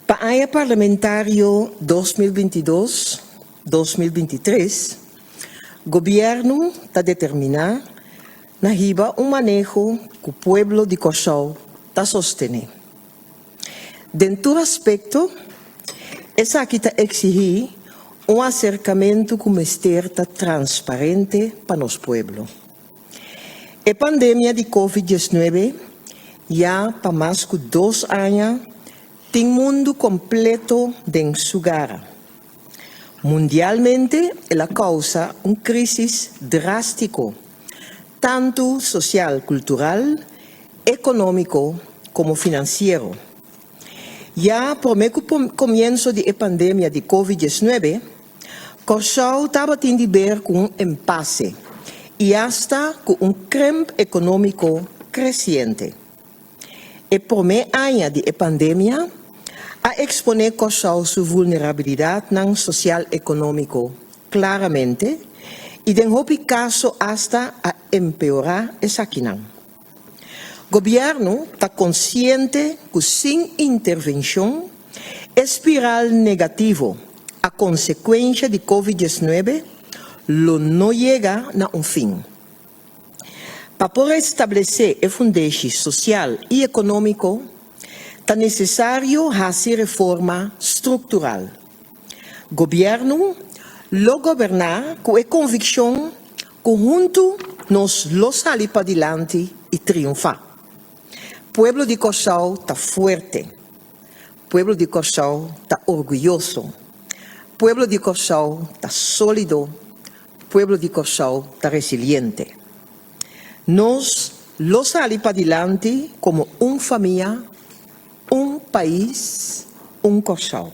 Pa aña parlamentario 2022, 2023, Gobièrnu ta determiná na hiba un maneho ku pueblo di Kòrsou ta sostené. Den tur aspekto, esaki ta eksihí un aserkamentu ku mester ta transparente pa nos pueblo. E pandemia di Covid 19 ya pa mas ku dos aña tin mundu kompleto den su gara. Mundialmente el a kousa un krísis drástiko, tantu sosial-kultural, ekonómiko komo finansiero. Ya promé ku komienso di e pandemia di Covid 19, Kòrsou tabatin di ber ku un empase i asta ku un kremp ekonómiko kresiente. E promé aña di e pandemia a eksponé Kòrsou su vulnerabilidatnan sosial-ekonómiko klaramente i den hopi kaso asta a empeorá esakinan. Gobièrnu ta konsiente ku sin intervenshon e spiral negativo a konsekuensha di Covid 19 lo no yega na un fin. Pa por establesé e fundeshi sosial i ekonómiko, ta nesesario hasi reforma struktural. Gobièrnu lo goberná ku e konvikshon ku huntu nos lo sali padilanti i triunfá. Pueblo di Kòrsou ta fuerte. Pueblo di Kòrsou ta orguyoso. Pueblo di Kòrsou ta sólido. Pueblo di Kòrsou ta resiliente. Nos lo sali padilanti komo un famia, un pais, un Kòrsou.